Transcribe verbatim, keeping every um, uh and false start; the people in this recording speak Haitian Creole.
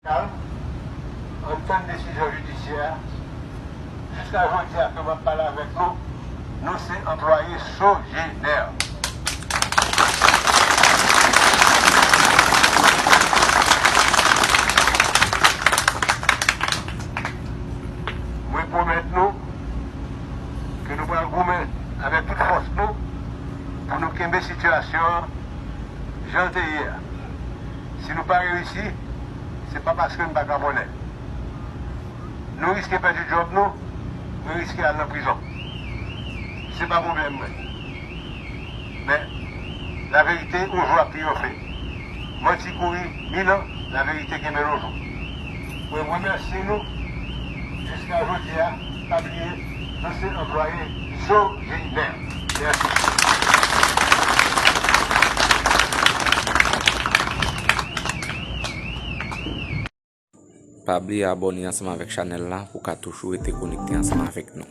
Ann tann desizyon jidisyè a. Jiska jodi a ke m ap pale avèk nou, nou se anplwaye Sogener. Mwen pwomèt nou ke nou pral goumen avèk tout fòs nou pou nou kenbe sitiyasyon an jan l te ye a. Si nou pa reyisi, se pa paske n pa ka vòlè. Nou riske pèdi djòb nou, mwen riske al nan prizon. Se pa pwoblèm mwen. Men, laverite yon jou ap triyonfe. Manti kouri mil an, laverite kenbe lonjou. Mwen remèsye nou jiska jodi a, pa bliye, nou se anplwaye Sogener. Mèsi. Pa bliye abòne ansanm avèk chanèl la pou w ka toujou rete konekte ansanm avèk nou.